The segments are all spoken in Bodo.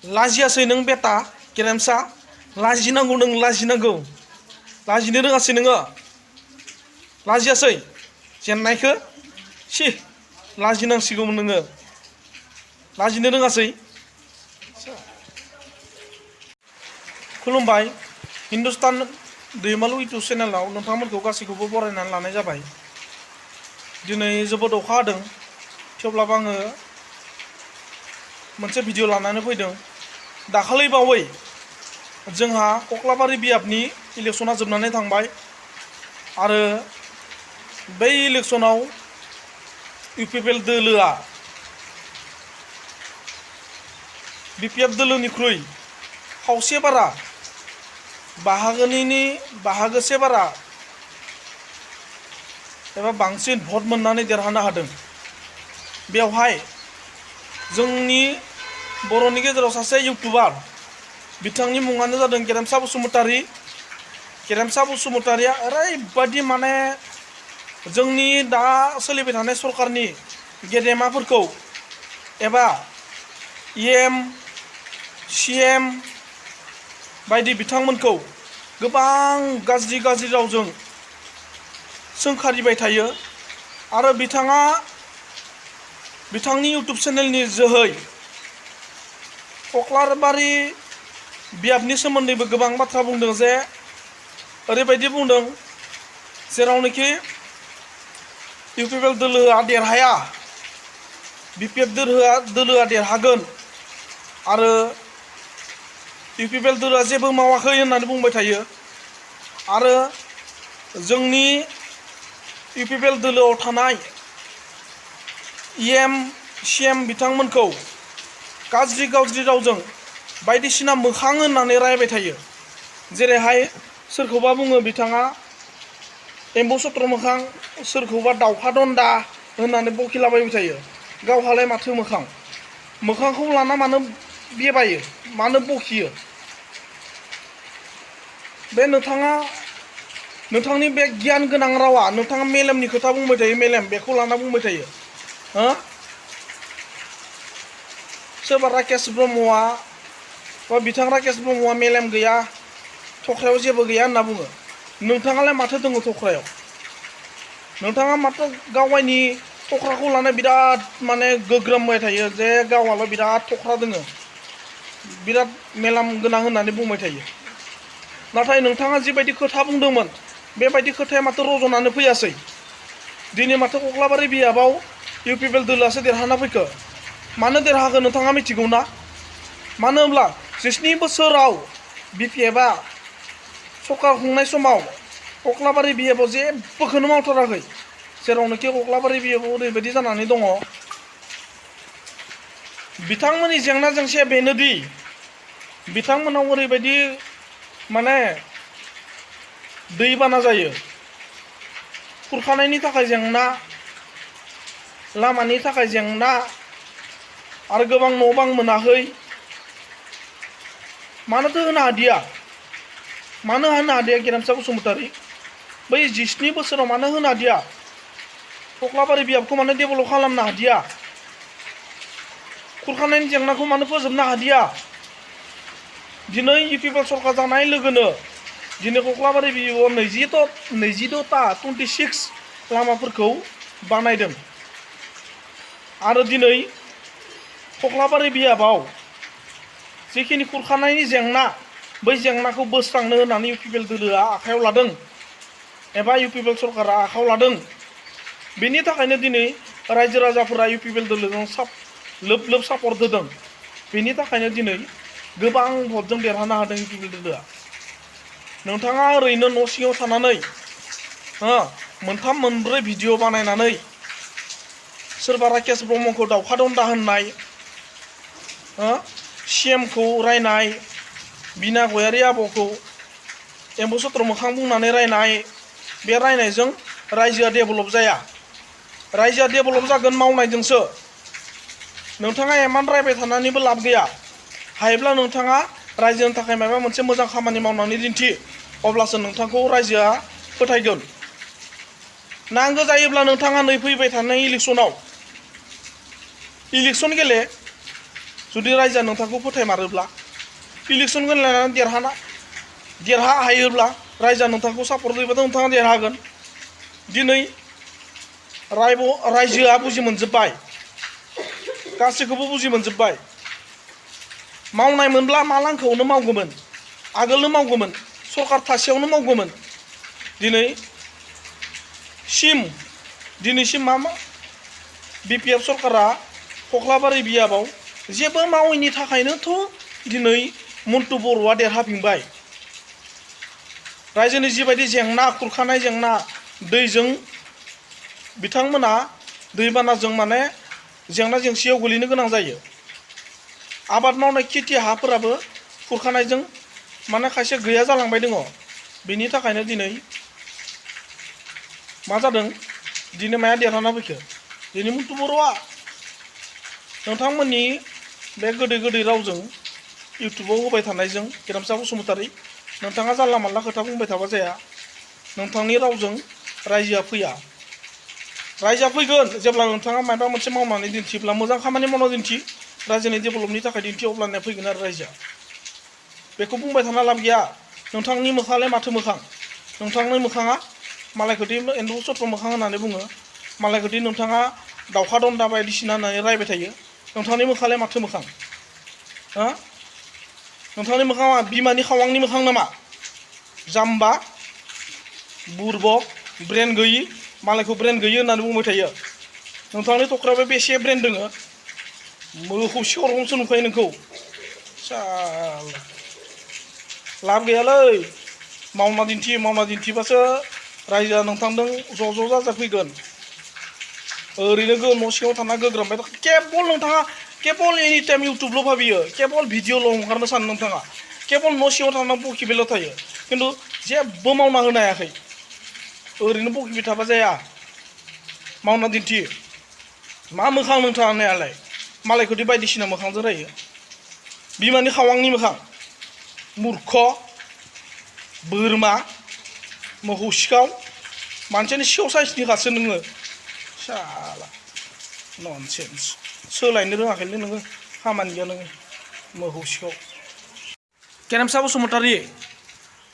लाजियासै नों बेटा गेरेमसा लाजिनांगौ नों लाजिनांगौ लाजिनो रोङासै नोङो लाजियासै जेननायखौ सि लाजिनांसिगौमोन नोङो लाजिनो रोङासै खुलुमबाय हिन्दुस्तान दैमालु इउटुब चेनेलाव नोंथांमोनखौ गासैखौबो बरायनानै लानाय जाबाय दिनै जोबोद अखा हादों थेवब्लाबो आङो मोनसे भिडिअ लानानै फैदों दाखालि बावै जोंहा कक्लाबारि बियाबनि इलेक्शना जोबनानै थांबाय आरो बै इलेक्शनाव इउपिपिएल दोलोआ बिपिएफ दोलोनिख्रुइ खावसे बारा बाहागोसे बारा एबा बांसिन भट मोननानै देरहानो हादों। बेवहाय जोंनि बर'नि गेजेराव सासे इउटुबार बिथांनि मुङानो जादों गेरेमसा बसुमतारी। गेरेमसा बसुमतारीया ओरैबायदि माने जोंनि दा सोलिबाय थानाय सरकारनि गेदेमाफोरखौ एबा एम सिएम बायदि बिथांमोनखौ गोबां गाज्रि रावजों सोंखारिबाय थायो आरो बिथांनि इउटुब चेनेलनि जोहै कक्लाबारि बियाबनि सोमोन्दैबो गोबां बाथ्रा बुंदों जे ओरैबायदि बुंदों जेरावनोखि इउपिपिएल दोलोआ देरहाया बिपिएफ दोलोआ देरहागोन आरो इउपिपिएल दोलोआ जेबो मावाखै होननानै बुंबाय थायो आरो जोंनि इउपिपिएल दोलोआव थानाय एम सिएम बिथांमोनखौ गाज्रि रावजों बायदिसिना मोखां होननानै रायबाय थायो। जेरैहाय सोरखौबा बुङो बिथाङा एम्बु सत्र मोखां सोरखौबा दाउखा दन्दा होननानै बखिलाबायबाय थायो। गावहालाय माथो मोखांखौ लाना मानो बेबायो मानो बखियो बे नोंथांनि बे गियान गोनां रावा नोंथाङा मेलेमनि खोथा बुंबाय थायो मेलेम बेखौ लाना बुंबाय थायो सोरबा राकेश ब्रह्मआ बा बिथां राकेश ब्रह्मआ मेलेम गैया थख्रायाव जेबो गैया होनना बुङो। नोंथाङालाय माथो दङ थख्रायाव नोंथाङा माथो गावनि थख्राखौ लानानै बिराद माने गोग्रोमबाय थायो जे गावहाल' बिराद थख्रा दोङो बिराद मेलेम गोनां होननानै बुंबाय थायो। नाथाय नोंथाङा जिबायदि खोथा बुंदोंमोन बेबायदि खोथाया माथो रज'नानै फैयासै। दिनै माथो कक्लाबारि बियाबाव इउपिपिएल दोलोआसो देरहाना फैखो। मानो देरहाखो नोंथाङा मिथिगौ ना? मानो होनब्ला 7 बोसोराव बिपिएफआ सरकार खुंनाय समाव कक्लाबारि बियाबाव जेबोखौनो मावथाराखै। जेरावनोखि कक्लाबारि बियाबाव ओरैबायदि जानानै दङ बिथांमोननि जेंना जेंसिया बेनोदि बिथांमोनाव ओरैबायदि माने दैबाना जायो खुरखानायनि थाखाय जेंना लामानि थाखाय जेंना आरो गोबां न' बां मोनाखै। मानोथो होनो हादिया गेरेमसा बसुमतारी बै 7 बोसोराव मानो होनो हादिया कक्लाबारि बियाबखौ मानो डेभेलप खालामनो हादिया खुरखानायनि जेंनाखौ मानो फोजोबनो हादिया। दिनै इउपिपिएल सरकार जानाय लोगोनो दिनै कक्लाबारि बियाबाव 26ता 26 लामाफोरखौ बानायदों आरो दिनै कक्लाबारि बियाबाव जिखिनि खुरखानायनि जेंना बै जेंनाखौ बोस्रांनो होननानै इउपिपिएल दोलोआ आखायाव लादों एबा इउपिपिएल सरकारा आखायाव लादों। बेनि थाखायनो दिनै रायजो राजाफोरा इउपिपिएल दोलोजों लोब सापर्ट होदों। बेनि थाखायनो दिनै गोबां भटजों देरहानो हादों इउपिपिएल दोलोआ। नोंथाङा ओरैनो न' सिङाव थानानै मोनथाम मोनब्रै भिडिअ बानायनानै सोरबा राकेश ब्रह्मखौ दाउखा दन्दा होननाय सिएमखौ रायनाय बिना गयारि आब'खौ एम्बु सत्र मोखां बुंनानै रायनाय बे रायनायजों रायजोआ डेभेलप जाया। रायजोआ डेभेलप जागोन मावनायजोंसो। नोंथाङा एमान रायबाय थानानैबो लाब गैया। हायोब्ला नोंथाङा रायजोनि थाखाय माबा मोनसे मोजां खामानि मावनानै दिन्थि अब्लासो नोंथांखौ रायजोआ फोथायगोन। नांगौ जायोब्ला नोंथाङा नै फैबाय थानाय इलेक्सन गेले जुदि रायजोआ नोंथांखौ फोथायमारोब्ला इलेक्सन गेलेनानै देरहा हायोब्ला रायजोआ नोंथांखौ सापर्ट होयोबाथ' नोंथाङा देरहागोन। दिनै रायजोआ बुजि मोनजोब्बाय, गासैखौबो बुजि मोनजोब्बाय। मावनाय मोनब्ला मा लांखौनो मावगौमोन, आगोलनो मावगौमोन, सरकार थासेयावनो मावगौमोन। दिनैसिम मा BPF सरकारा कक्लाबारि बियाबाव जेबो मावैनि थाखायनोथ' दिनै मन्टु बर'आ देरहाफिनबाय। रायजोनि जिबायदि जेंना, खुरखानाय जेंना, दैजों बिथांमोना दैबानाजों माने जेंना जेंसियाव गोलैनो गोनां जायो। आबाद मावनाय खेथि हाफोराबो खुरखानायजों माने खायसे गैया जालांबाय दङ। बेनि थाखायनो दिनै मा जादों, दिनै माया देरहाना फैखो? दिनै मन्टु बर'आ नोंथांमोननि बे गोदै रावजों इउटुबाव होबाय थानायजों गेरेमसा बसुमतारी, नोंथाङा जानला मानला खोथा बुंबाय थाबा जाया। नोंथांनि रावजों रायजोआ फैया। रायजोआ फैगोन जेब्ला नोंथाङा माबा मोनसे मावनानै दिन्थिब्ला, मोजां खामानि मावना दिन्थि, रायजोनि डेभेलपनि थाखाय दिन्थि, अब्लानिया फैगोन आरो रायजोआ। बेखौ बुंबाय थाना लाब गैया। नोंथांनि मोखाङालाय माथो मोखां? नोंथांनि मोखाङा मालायखौदि एम्बु सत्र मोखां होननानै बुङो, मालायखौदि नोंथाङा दाउखा दन्दा बायदिसिना होननानै रायबाय थायो। नोंथांनि मोखाङालाय माथो मोखां? नोंथांनि मोखाङा बिमानि खावांनि मोखां नामा? जाम्बा, बुरबक, ब्रेन गैयि, मालायखौ ब्रेन गैयि होननानै बुंबाय थायो। नोंथांनि टक्रायाव बेसे ब्रेन दोङो? मोखौ सिखरखौसो नुखायो नोंखौ। लाब गैयालै। मावना दिन्थिबासो रायजोआ नोंथांजों ज' जाजाफैगोन। ओरैनो न' सिङाव थाना गोग्रामबाय नोंथाङा केबल एनि टाइम इउटुबल' भाबियो, केबल भिडिअ'ल' हगारनो सानो नोंथाङा, केबल न' सिङाव थाना बखिबायल' थायो, खिन्थु जेबो मावना होनो हायाखै। ओरैनो बखिबाय थाबा जाया, मावना दिन्थि। मा मोखां नोंथांनियालाय? मालायखौदि बायदिसिना मोखांजों रायो। बिमानि खावांनि मोखां, मूर्ख, बोरमा, मोसौ सिखाव, मानसिनि सिखाव साइसनिखासो नोङो। ननसेन्स। सोलायनो रोङाखैलै नोङो, खामानि गैया नोङो, मोसौ सिखाव। गेरेमसा बसुमतारी,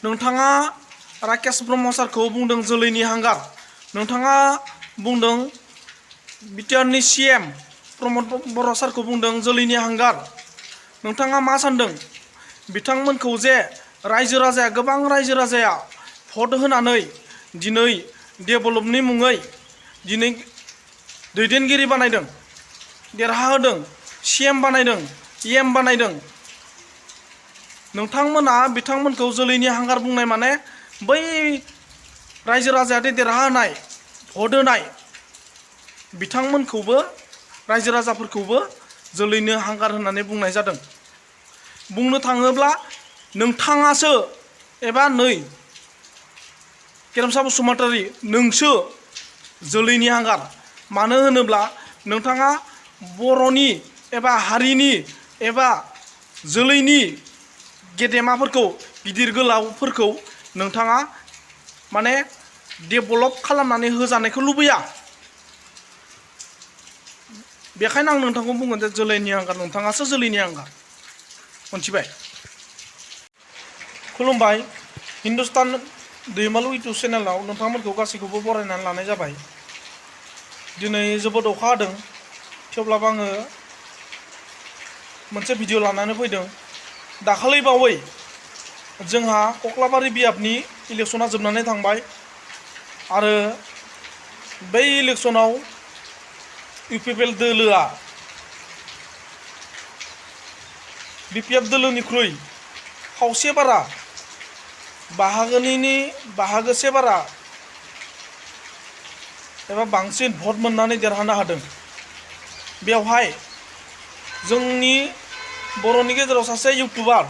नोंथाङा राकेश ब्रह्म सारखौ बुंदों जोलैनि हांगार। नोंथाङा बुंदों बिटिआरनि CM प्रमद बर' सारखौ बुंदों जोलैनि हांगार। नोंथाङा मा सानदों? बिथांमोनखौ जे रायजो राजाया, गोबां रायजो राजाया भट होनानै दिनै डेभेलपनि मुङै दिनै दैदेनगिरि बानायदों, देरहाहोदों, CM बानायदों, EM बानायदों। नोंथांमोना बिथांमोनखौ जोलैनि हांगार बुंनाय माने बै रायजो राजायादि देरहाहोनाय, भट होनाय बिथांमोनखौबो, रायजो राजाफोरखौबो जोलैनि हांगार होननानै बुंनाय जादों। बुंनो थाङोब्ला नोंथाङासो, एबा नै गेरेमसा बसुमतारी, नोंसो जोलैनि हांगार। मानो होनोब्ला नोंथाङा बर'नि एबा हारिनि एबा जोलैनि गेदेमाफोरखौ, गिदिर गोलावफोरखौ नोंथाङा माने डेभेलप खालामनानै होजानायखौ लुबैया। बेखायनो आं नोंथांखौ बुंगोन जे जोलैनि हांगार, नोंथाङासो जोलैनि हांगार। मोनथिबाय? खुलुमबाय। हिन्दुस्तान दैमालु इउटुब चेनेलाव नोंथांमोनखौ गासैखौबो बरायनानै लानाय जाबाय। दिनै जोबोद अखा हादों, थेवब्लाबो आङो मोनसे भिडिअ लानानै फैदों। दाखालि बावै जोंहा कक्लाबारि बियाबनि इलेक्सना जोबनानै थांबाय आरो बै इलेक्सनाव UPPL दोलोआ BPF दोलोनिख्रुइ खावसे बारा, बाहागोसे बारा एबा बांसिन भट मोननानै देरहानो हादों। बेवहाय जोंनि बर'नि गेजेराव सासे इउटुबार,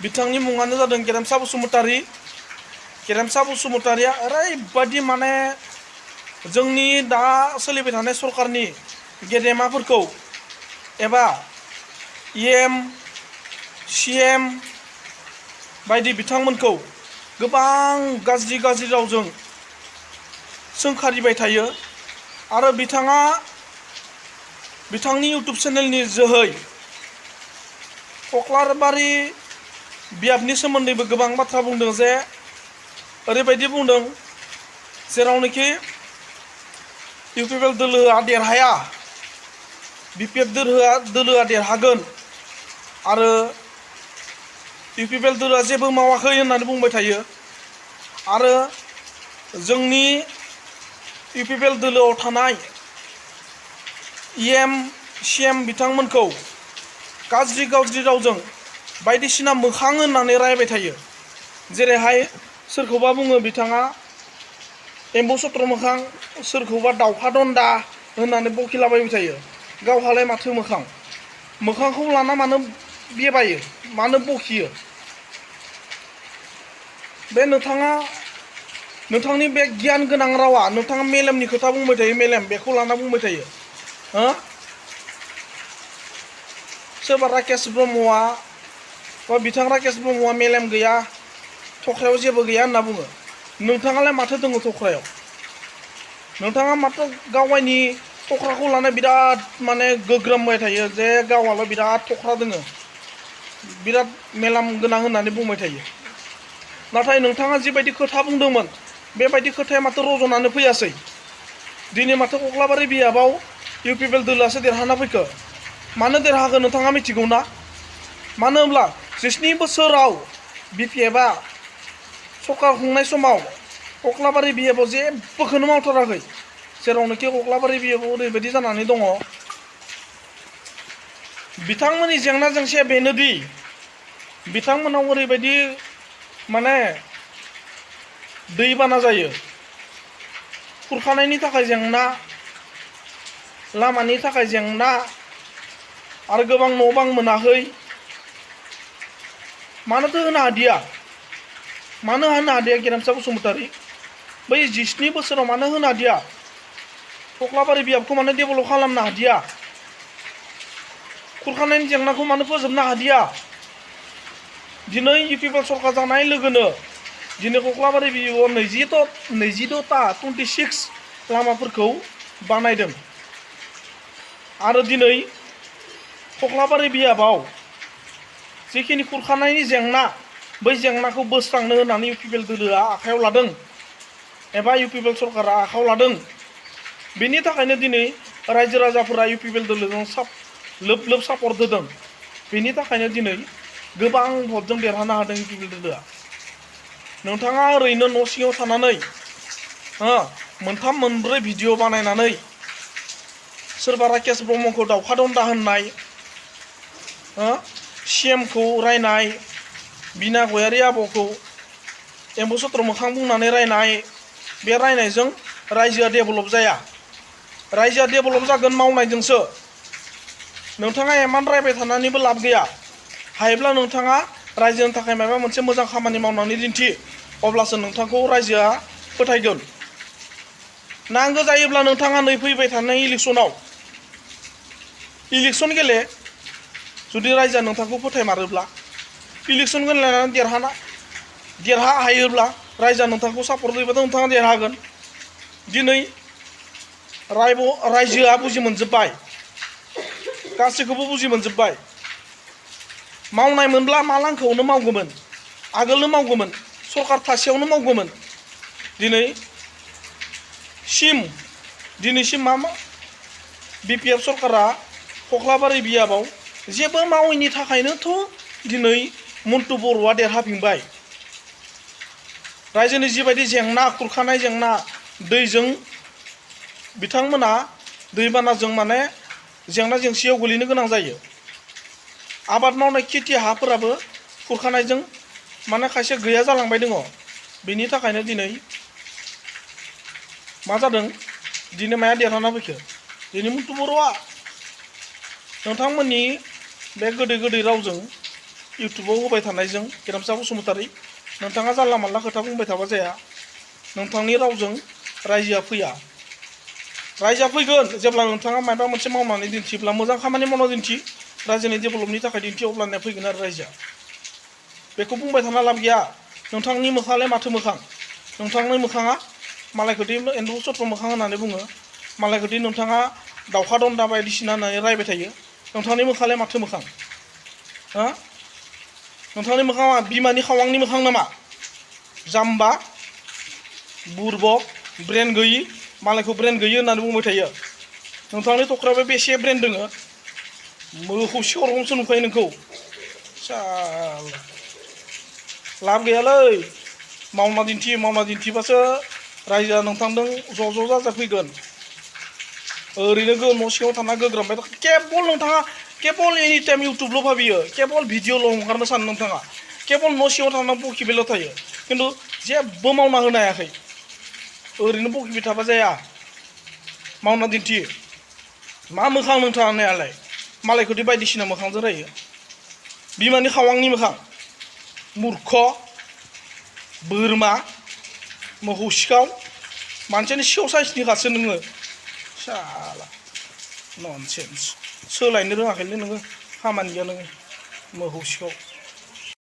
बिथांनि मुङानो जादों गेरेमसा बसुमतारी। गेरेमसा बसुमतारीया ओरैबायदि माने जोंनि दा सोलिबाय थानाय सरकारनि गेदेमाफोरखौ एबा EM CM बायदि बिथांमोनखौ गोबां गाज्रि रावजों सोंखारिबाय थायो आरो बिथाङा बिथांनि इउटुब चेनेलनि जोहै कक्लाबारि बियाबनि सोमोन्दैबो गोबां बाथ्रा बुंदों जे ओरैबायदि बुंदों जेरावनोखि इउपिपिएल दोलोआ देरहाया बिपिएफ दोलोआ देरहागोन आरो इउपिपिएल दोलोआ जेबो मावाखै होननानै बुंबाय थायो आरो जोंनि इउपिपिएल दोलोआव थानाय इएम सिएम बिथांमोनखौ गाज्रि रावजों बायदिसिना मोखां होननानै रायबाय थायो जेरैहाय सोरखौबा बुङो बिथाङा एम्बु सत्र मोखां सोरखौबा दाउखा दन्दा होननानै बखिलाबायबाय थायो गावहालाय माथो मोखांखौ लाना मानो बेबायो मानो बखियो बे नोंथांनि बे गियान गोनां रावा नोंथाङा मेलेमनि खोथा बुंबाय थायो मेलेम बेखौ लाना बुंबाय थायो सोरबा राकेश ब्रह्मआ बा बिथां राकेश ब्रह्मआ मेलेम गैया थख्रायाव जेबो गैया होनना बुङो नोंथाङालाय माथो दङ थख्रायाव नोंथाङा माथो गावनि थख्राखौ लाना बिराद माने गोग्रोमबाय थायो जे गावहाल' बिराद थख्रा दोङो बिराद मेलेम गोनां होननानै बुंबाय थायो नाथाय नोंथाङा जिबायदि खोथा बुंदोंमोन बेबायदि खोथाया माथो रज'नानै फैयासै दिनै माथो कक्लाबारि बियाबाव इउपिपिएल दोलोआसो देरहाना फैखो मानो देरहाखो नोंथाङा मिथिगौ ना मानो होनब्ला 7 बोसोराव बिपिएफआ सरकार खुंनाय समाव कक्लाबारि बियाबाव जेबोखौनो मावथाराखै जेरावनोखि कक्लाबारि बियाबाव ओरैबायदि जानानै दङ बिथांमोननि जेंना जेंसिया बेनोदि बिथांमोनाव ओरैबायदि माने दैबाना जायो खुरखानायनि थाखाय जेंना लामानि थाखाय जेंना आरो गोबां न' बां मोनाखै मानोथो होनो हादिया गेरेमसा बसुमतारी बै 17 बोसोराव मानो होनो हादिया कक्लाबारि बियाबखौ मानो डेभेलप खालामनो हादिया खुरखानायनि जेंनाखौ मानो फोजोबनो हादिया दिनै इउपिपिएल सरकार जानाय लोगोनो दिनै कक्लाबारि बियाबाव 26ता 26 लामाफोरखौ बानायदों आरो दिनै कक्लाबारि बियाबाव जिखिनि खुरखानायनि जेंना बै जेंनाखौ बोस्रांनो होननानै इउपिपिएल दोलोआ आखायाव लादों एबा इउपिपिएल सरकारा आखायाव लादों बेनि थाखायनो दिनै रायजो राजाफोरा इउपिपिएल दोलोजों लोब सापर्ट होदों बेनि थाखायनो दिनै गोबां भटजों देरहानो हादों इउपिपिएल दोलोआ नोंथाङा ओरैनो न' सिङाव थानानै मोनथाम मोनब्रै भिडिअ बानायनानै सोरबा राकेश ब्रह्मखौ दाउखा दन्दा होननाय सिएमखौ रायनाय बिना गयारि आब'खौ एम्बु सत्र मोखां बुंनानै रायनाय बे रायनायजों रायजोआ डेभेलप जाया रायजोआ डेभेलप जागोन मावनायजोंसो नोंथाङा एमान रायबाय थानानैबो लाब गैया हायोब्ला नोंथाङा रायजोनि थाखाय माबा मोनसे मोजां खामानि मावनानै दिन्थि अब्लासो नोंथांखौ रायजोआ फोथायगोन नांगौ जायोब्ला नोंथाङा नै फैबाय थानाय इलेक्सन गेले जुदि रायजोआ नोंथांखौ फोथायमारोब्ला इलेक्सन गेलेनानै देरहा हायोब्ला रायजोआ नोंथांखौ सापर्ट होयोब्ला नोंथाङा देरहागोन दिनै रायजोआ बुजि मोनजोब्बाय गासैखौबो बुजि मोनजोब्बाय मावनाय मोनब्ला मा लांखौनो मावगौमोन आगोलनो मावगौमोन सरकार थासेयावनो मावगौमोन दिनैसिम मा बिपिएफ सरकारा कक्लाबारि बियाबाव जेबो मावैनि थाखायनोथ' दिनै मन्टु बर'आ देरहाफिनबाय रायजोनि जिबायदि जेंना खुरखानाय जेंना दैजों बिथांमोना दैबानाजों माने जेंना जेंसियाव गोलैनो गोनां जायो आबाद मावनाय खेथि हाफोराबो खुरखानायजों माने खायसे गैया जालांबाय दङ बेनि थाखायनो दिनै मा जादों दिनै माया देरहाना फैखो दिनै मन्टु बर'आ नोंथांमोननि बे गोदै रावजों इउटुबाव होबाय थानायजों गेरेमसा बसुमतारी नोंथाङा जानला मानला खोथा बुंबाय थाबा जाया नोंथांनि रावजों रायजोआ फैगोन जेब्ला नोंथाङा माबा मोनसे मावनानै दिन्थिब्ला मोजां खामानि मावना दिन्थि रायजोनि डेभेलपनि थाखाय दिन्थि अब्लानिया फैगोन आरो रायजोआ बेखौ बुंबाय थाना लाब गैया नोंथांनि मोखाङालाय माथो मोखां नोंथांनि मोखाङा मालायखौदि एम्बु सत्र मोखां होननानै बुङो मालायखौदि नोंथाङा दाउखा दन्दा बायदिसिना होननानै रायबाय थायो नोंथांनि मोखाङालाय माथो मोखां हा नोंथांनि मोखाङा बिमानि खावांनि मोखां नामा जाम्बा बुरबक ब्रेन गैयि मालायखौ ब्रेन गैयि होननानै बुंबाय थायो नोंथांनि टक्रायाव बेसे ब्रेन दोङो मोखौ सिखरगमसो नुखायो नोंखौ साल लाब गैयालै मावना दिन्थिबासो रायजोआ नोंथांजों ज' जाजाफैगोन ओरैनो न' सिङाव थाना गोग्रामबाय केबल नोंथाङा केबल एनि टाइम इउटुबल' भाबियो केबल भिडिअ'ल' हगारनो सानो नोंथाङा केबल न' सिङाव थाना बखिबायल' थायो खिन्थु जेबो मावना होनो हायाखै ओरैनो बखिबाय थाबा जाया मावना दिन्थि मा मोखां नोंथाङालाय मालायखौदि बायदिसिना मोखांजों रायो बिमानि खावांनि मोखां मूर्ख बोरमा मोसौ सिखाव मानसिनि सिखाव साइसनिखासो नोङो साला ननसेन्स सोलायनो रोङाखैलै नोङो खामानि गैया नोङो मोसौ सिखाव